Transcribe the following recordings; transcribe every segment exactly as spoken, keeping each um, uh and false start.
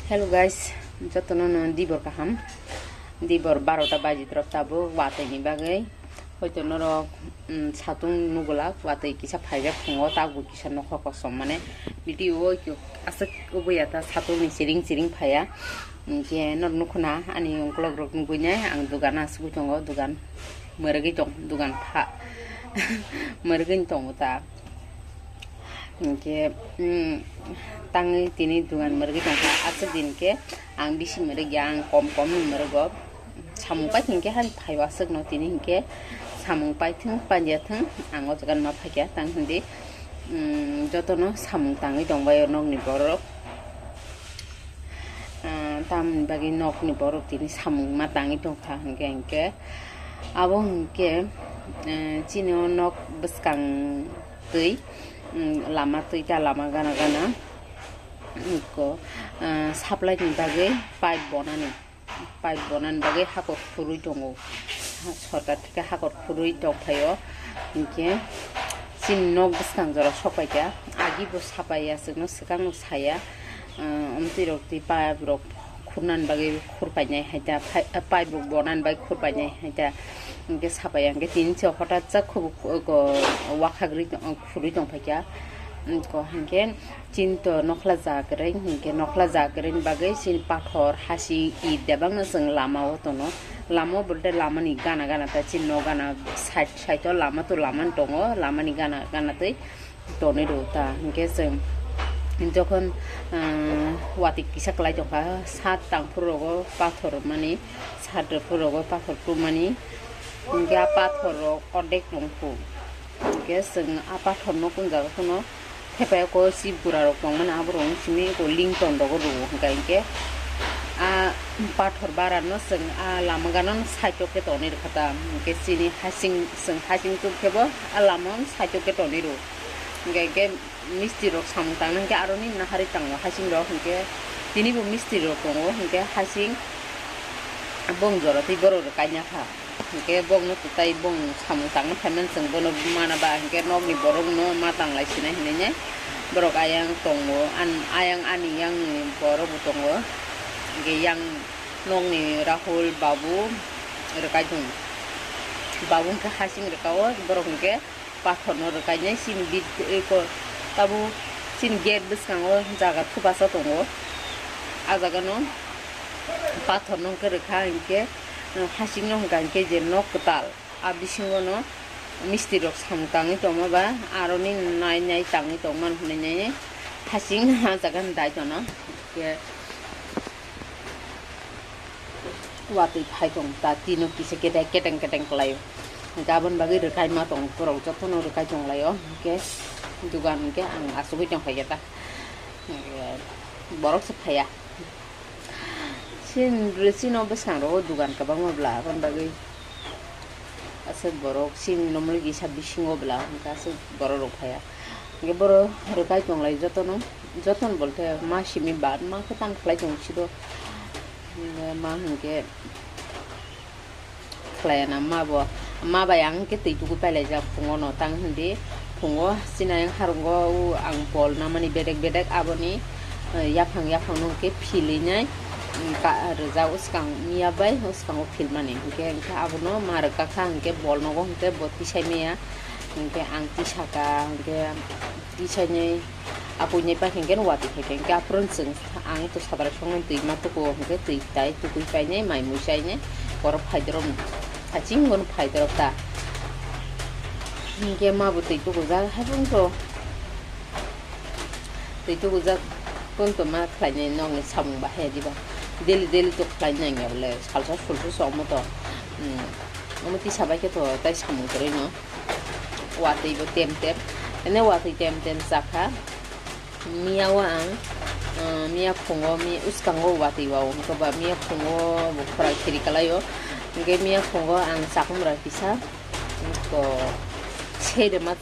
Hello guys, jotono no dibor kaham. Dibor barota baji torok tabuk watwi ni bagwi. Hoito norok, mm, satung nugulak watwi kisa phaijak phungo, tabuk kisa nokha kosom mane video o aswk wngya ta satung ni chiring chiring phaiya. Hinkhe norok nukhuna ani ukulok rok nugwi nai ang dugan asugwi tongo, dugan mwrwgwi tong, dugan pha mwrwgwi tongo ta. Hinkhe, mm, tangwi tini dugan mwrwgwi tongkha. Aswk din khe ang bisi mwrwkya, ang kom kom ni mwrwgo. Samung paithwng khe hai phaiwa aswkno tini hinkhe samung paithwng, panjathwng, ang o jaga ma phaikha tang hindi. Mm, jotono samung tangwi tongbaio nokni borok. Ah, tamoni bagwi nokni borok tini samung ma tangwi tongkha hinkhe, hinkhe abo hinkhe, eh, chini o nok bwskang twi, mm, lama twi ta lama gana gana, ko, ah, supply ni bagwi pipe bonani, pipe bonani bagwi hakor khurwi tongo. Ha, sorkar theke hakor khurwi tongphaio. Hinkhe chini nok bwskang jora sokpaikha. Agi bo sapaiya, chwngno swkang saya. Ah, omtwi rok twi pipe rok khurnani bagwi khurpainai hai ta, pai-, pipe rok bonani bagwi khurpainai hai ta. Hinkhe sapaiya, hinkhe tini se hotat jak khubu, ko, wakhagri, khurwi tongphaikha. Ko hinkhe chini to nokhlajak kwrwi, hinkhe nokhlajak kwrwini bagwi chini pathor, hasing, it debangno chwng lama o tono. Lama o bolte lamani gana gana ta chini nok gana side side o lama to lama tongo, lamani gana gana twi tonwi rw ta. Hinkhe chwng jokhon, ah, watwi kisa kwlai tongkha, sat tangphuru rogo pathor mani, sat rwphuru rogo pathor tumani, hinkhe a pathor rok ordek tongkhu. Hinkhe chwng a pathor no kun jaga kheno thepai o ko si bura rok tongmani aborok wng simi ko ling ton rogo rwo hwnkha hinkhe a pathor bara no chwng a lama gana no side o khe tonwi rwkha ta hinkhe chini hasing chwng hasing tuk khe bo a lama o side o khe tonwi rwo hwnkha hinkhe misti rok samung tangna hinkhe aroni naharwi tango hasing rok hinkhe tini bo misti rok tongo hinkhe hasing bong jora tei borok rok kaina kha. Hinkhe bokno kwtai bong samung tangna phaimani chwng bono mana ba hinkhe nokni borokno ma tanglai sinai hinwi nai borok ayang tongo, an-, ayang ani yangni borok bo tongo. Hinkhe yang nokni Rahul babu rwkai tongo, babu hinkhe hasing rwka o, borok hinkhe pathorno rwkainai chini bit-, eko tabuk chini gate bwskango jaga thupasa tongo. A jagano pathorno hwnkhe rwkha hinkhe, hasingno hwnkha hinkhe je nok kwtal, a bisingono misti rok samung tangwi tongma ba aroni nai nai tangwi tongmani hinwi nai hasing a jagani daitwno. Hinkhe watwi phai tong ta tino kisa kete keteng keteng kwlaio. Hinkhe aboni bagwi rwkai ma tong borok jotono rwkai tong laio. Hinkhe dugan hinkhe ang achugwi tong phaikha ta. Hinkhe borok se phaiya. Chini, chini o bwskango dugan kwbangma bwla aboni bagwi. Aswk borok chini nomol kisa bisingo bwla hinkhe aswk borok rok phaiya. Hinkhe borok rwkai tong lai jotono, jotono bolte ma simi ba ma khe tang khlai tong siro. Hinkhe ma hinkhe khlaiya na ma bo, ma bai ang khe twi tugui pailaijak phungo no tang hindi. Phungo chini ayang harungo o ang bol namani bedek bedek aboni, eh, yaphang yaphang no khe philwi nai, mm, ka-, rijak o swkang miya bai o swkango philmani hinkhe, hinkhe abono ma rwkha kha hinkhe bol nogo hinkhe bo tisai maya hinkhe ang tisaka hinkhe tisainai. Apuini pai hinkhe watwi phaikha hinkhe aphuru chwng ang to sadra songno twi ma tukuo hinkhe twi tai tukui painai mai mui chainai borok phaidorok haching bono phaidorok ta hinkhe ma bo twi tukujak haibung to twi tukujak bono to ma khlainai nokni samung bahai diba daily daily to khlai nangya bole salsa sulsa songmo to omo tisa bai khe to tai samung kwrwi no. Watwi bo tem tem, ene watwi tem tem chakha. Miya o ang, ah, miya phungo, mi-, uskango watwi wa o, hwnkhe ba miya phungo bo khwrai khiri kalai o. Hwnkhe miya phungo ang chakhumra kisa, to, serima,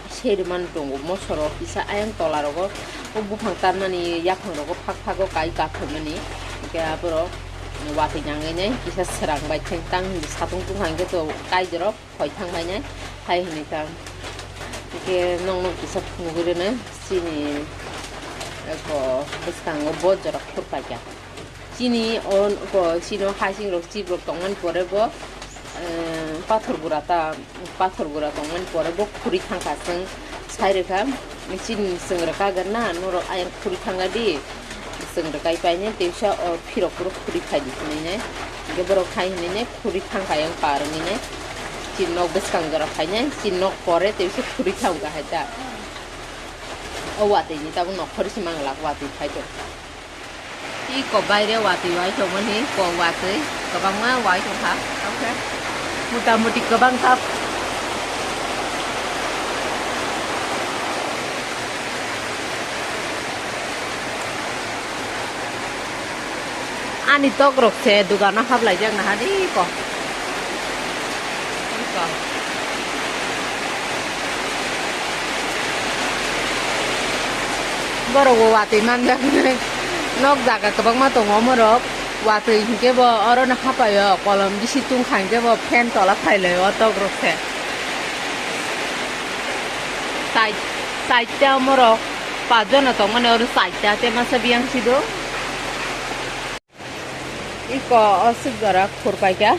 serima tongo mosoro kisa ayang tola rogo, o buphang tanmani yaphang rogo phak phago kai kaphimani. Hwnkhe aborok watwi nangwi nai kisa swrang bai thang tang satung tungkha hwnkhe to kai jorok. Hoi thang bai nai, hai hinwi tang. Hwnkhe nokno kisa phunugwi rwno, chini Eko bwskango bo jora khurpaikha. Chini o, ko, chini o hasing rok, chip rok tongmani pore bo, eh, pathor gura ta, pathor gura tongmani pore bo khuri thangkha chwng sai rwkha. Chini chwng rwkha gana, norok ayang khuri thangkha di, chwng rwkai paine, tei sa o phirok phuru khuri phai di hinwi ne. Hingke borok khai hinwi ne khuri thangkha yang par wngwi ne. Chini nok bwskang jora phaine, chini nok pore tei sa khuri thangkha hai ta. O watwi ni tabuk nokhorsi manglak watwi phai tong. Iko baire watwi wai tongmani, ko watwi kwbangma wai tongkha. Okay. Mota moti kwbang kha. Ani tok rok se dugano hablai jak naha di ko. Iko. Borok bo watwi manjak nai. Nok jaga kwbangma tongo omorok. Watwi hinkhe bo oro no hapaio, kolom bisi tungkha hinkhe bo fan tola phailaio o tok rok se. Side, side ta omorok pajona tongmani oro side ta te masa biyang sido. Iko o swk jora khurpaikha.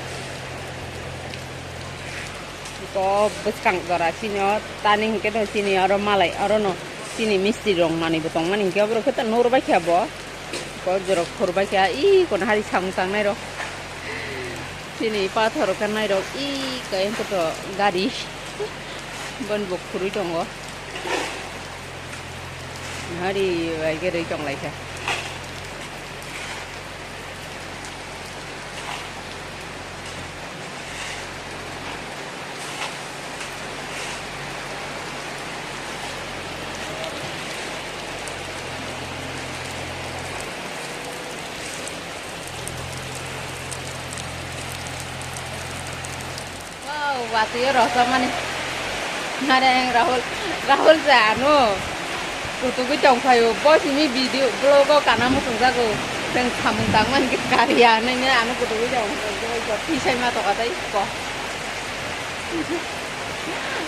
Iko bwskang jora chini o tani hinkhe no chini oro malai oro no chini mistri rong manwi bo tongmani hinkhe oborok khe ta nurbaikha bo. Iko jora khurbaikha iko no hari samung tangnai rok. Chini pathor rok khe nairok iko hinkhe to gari boni bo khurwi tongo. Hari bai khe rwi tonglaikha. Wow, watwi o rosomani. Nareng Rahul, Rahul se ano kutugwi tongphaio. Bo simi video vlog o kana muchungjago. Chwng samung tangmani khe kariya hinwi ano kutugwi tongphaio. Thisai ma toka tei ko.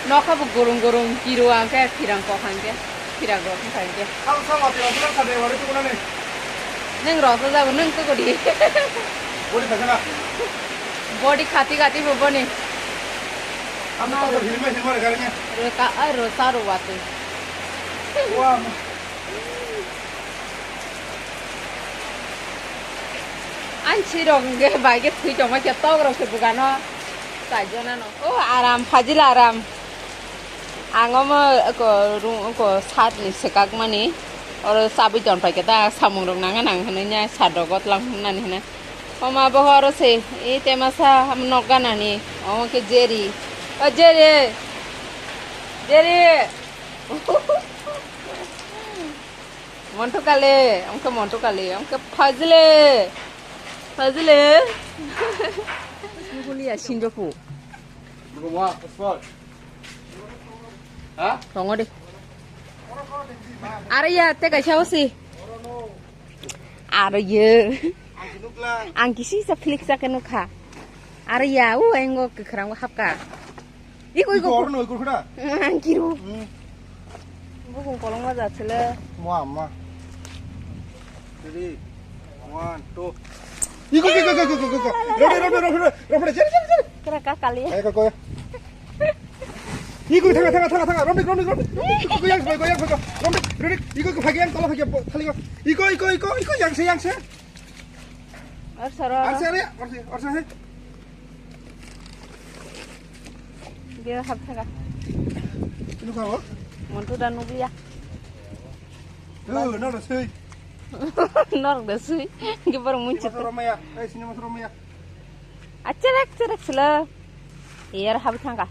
Nokha bo gurung gurung kiro ang khe phirang kok ang khe. Phirang rok wngkha hinkhe. Ang sa watwi rok phirang sa de wari tukunani. Nwng rosajak, nwng kukudi. Body khati na. Body khati khati bo boni. Ang to ko hilma hilma re garnya. Rwka, ai rwsa rw watwi. Wa. Ang sirok hwnkhe bai khe thwi tongma khe tok rok se bwkano. Chaijona no. O aram, phajila aram. Ang omo eko room eko sat ni swkakmani. Oro chabwi tonphaikhe ta samung rok nangya nang hinwi nya sat rogo tlang nani hinwi. Oma boho oro se, e temasa nok ganani. Omo khe Jerry. O Jerry. Jerry. Montu kale, omo khe Montu kale, omo khe Fazile. Fazile. Nukulia sinjoku. Tongo de. Are ya, te kaisa osi. Are ye. Ang kisi sa flick sa kenu kha. Are ya, u engo kwkhwrang hapka. Iko, iko. Iko, oro no, iko, iko, da. Ang kiru. Hmm. Bukung kolong ma jatsile. Mua, mua. Ready? One, two. Iko, iko, iko, iko, iko, iko. Ready, ready, ready, ready, ready, ready, ready, ready. Kera ka kali. Ayo, koko. Iko, thanga, thanga, thanga, thanga. Romdik, romdik, romdik. Iko, yang, iko, yang, iko. Romdik, ready? Iko, iko, phagi, yang, tola, phagi, thali, iko. Iko, iko, iko, iko, yang se, yang se. Or soro. Or se, or se, or se. Dia hap thaka. Ino ka bo? Montu da nuglia. Yo, no, no, sei. Norok da sui. Ge borok munchi. Sini masuk rumah ya. Eh, sini masuk rumah ya. Acerek, cerek sila. Iyar hap thangka.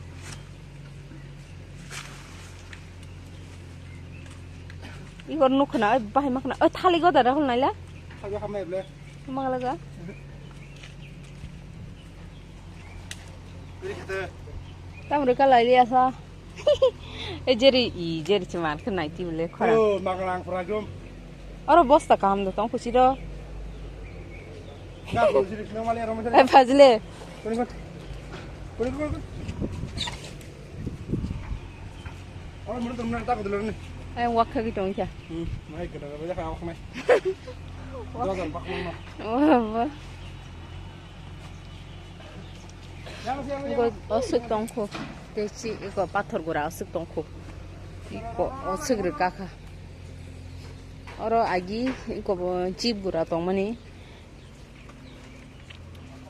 Igor nukhna, oi, bahai makhna. Oi, thali goda rahul naila. Thali hamai ble. Mangala ga. Tamre kalai liya sa. E Jerry, i Jerry chimar khe nai ti bole khora. Oh, maglang pura jom. Oro bosta kaham da tong kuchi do. Na ko jiri sino mali aro mali. E Fazile. Kuni kon. Kuni kon. Oro mulu tum na ta ko dulor ni. Ayang wak khagwi tongkha. Hmm, nai gada gada jakha wak nai. Dojar bakmang no. Wah, wah. Iko oswk tongkho. Tei chi iko pathor gura oswk tongkho. Iko oswk rwkakha. Oro agi iko bo chip gura tongmani.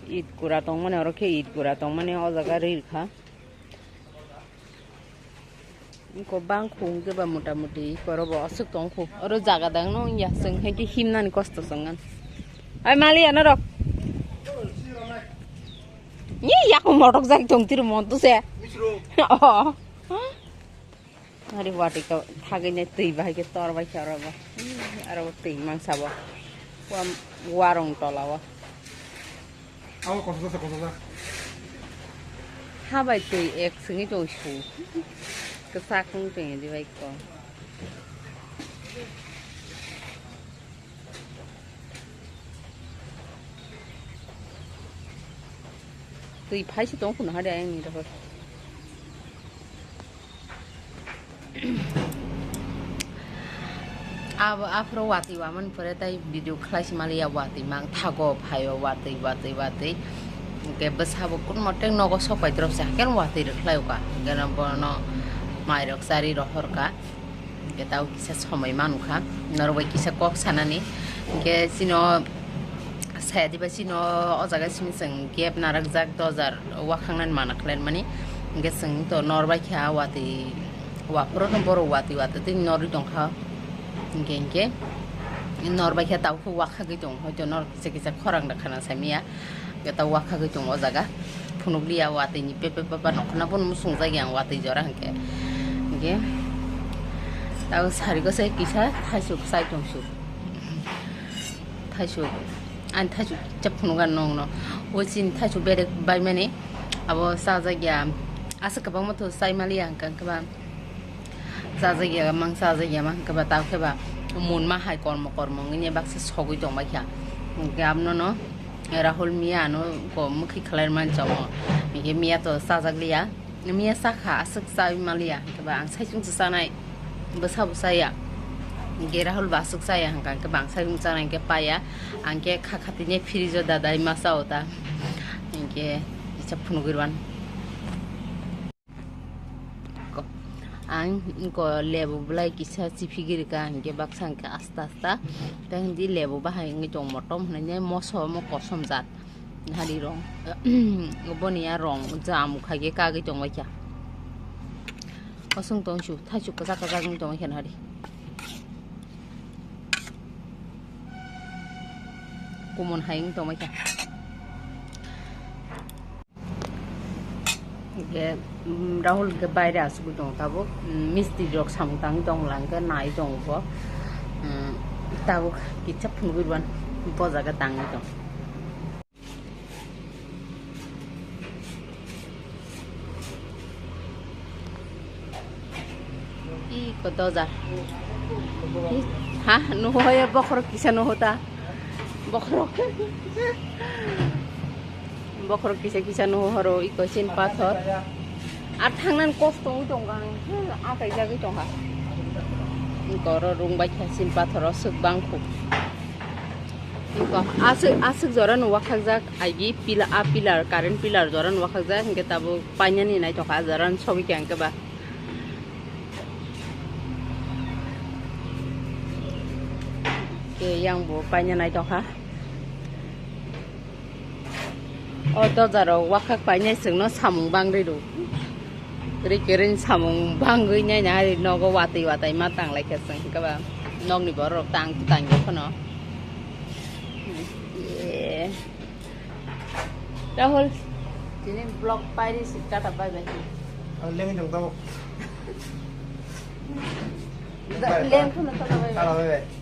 It gura tongmani, oro khe it gura tongmani o jaga rwkha. Iko bangkho hwnkhe ba mota moti iko oro bo aswk tongkho. Oro jaga dang no wngya, chwng hai khe himnani kosto chwng ngan. Ai mali ano rok. Ni yaku motok jak tong tiro mon tu se. Oh. Ari watwi ka thagwi nai twi bahai khe tor bai khe oro bo. Aro twi mangsa bo. Wa, warung tola o. Abo kosa kosa kosa. Ha bai twi ek swngi tong su. Kwchak wng tong di bai ko. Twi phai se tong phunu hari ayang ni rohor. Abo aphuru watwi wamani pore tai video khlai se maliya, watwi mang thago phaio watwi watwi watwi. Hwnkhe bwsabo kun mote nogo sok pai drop se haikhe watwi rwkhlai o ka. Hwnkhe bono mairok chari rohor ka. Hwnkhe tao kisa somoi manukha, norok bai kisa kok sanani. Hwnkhe chini o saya diba chini o jaga simi chwng gap narwkjak dojar wakhangnani mana khlaimani. Hwnkhe chwng to nor bai kha watwi, waphuru no borok watwi watwi tei norwi tongkha. Hwnkhe hwnkhe nor bai kha tabuk khe wakhagwi tongo, hoito nor kisa kisa khorang da khana saimanya. Khe ta wakhagwi tongo o jaga. Phunukliya watwi ni pepe papa nokhorna bono muchungjagwi ang watwi jora hwnkhe. Hwnkhe tabuk sariko se kisa thaisuk chai tongsu. Thaisuk, ani thaisuk kisa phunugo nongno. O chini thaisuk berek baimani abo chajakya. Aswk kwbangma to chai maliya hwnkhe ba. Chajakya mang chajakya mang hwnkhe ba, tamo khe ba munma hai kormo kormo wngya baksa sogwi tongbaikha. Hwnkhe abono no Rahul miya ano ko mwkhwi khlai man chamo. Hwnkhe miya to chajakliya. Miya chakha aswk chawi maliya. Hwnkhe ba ang saichung se chanai. Bwsa bwsa ya. Hwnkhe Rahul ba aswk chaya hwnkha hwnkhe ba ang saichung chanai hwnkhe paya. Ang khe kha khatine fridge o dadai ma chao ta. Hwnkhe kisa phunugwi rwan. Ang ko lebu belai kisa chiphigwi rwkha, hwnkhe baksa hwnkhe asta asta. Tei hindi lebu bahai wngwi tongo, motom hwnwi moso omo kosom jat. Hari rong, boni ya rong jam khaikhe kagwi tongbaikha. Kosong tongsu, thaisu kwchak kwchak wngwi tongbaikha hari. Kumun hai wngwi tongbaikha. Hwnkhe, mm, Rahul hwnkhe baire achugwi tongo tabuk. Mm, misti rok samung tangwi tongla hwnkhe nai tongo bo. Mm, tabuk kisa phunugwi rwan bo jaga tangwi tong. Iko doja. I, ha, nuho ya bokhorok kisa nuho ta. Bokhorok. Bokhorok kisa kisa nuho horo iko sin pathor. Ar thangnan kosto wi tongkha ang. Akai jagwi tongkha. Iko oro rung bai kha sin pathor o swk bangkhu. Iko aswk, aswk jora no wakhakjak, aigi pila, a pillar, current pillar jora no wakhakjak, hwnkhe tabuk painani naitokha, a jora no sogwi kha hwnkhe ba. Khe yang bo paina naitokha. O doja rok wakhak painai chwngno samung bangri rw. Kwrwi kwrwi samung bangwi naina hari nogo watwi watwi ma tanglaikha chwng hwnkhe ba nokni borok rok tang tang phano. Ye. Rahul, tini vlog pairi si tata bye bye. Ang lengwi tong tabuk. Da, leng phano tata bye bye. Tata bye bye.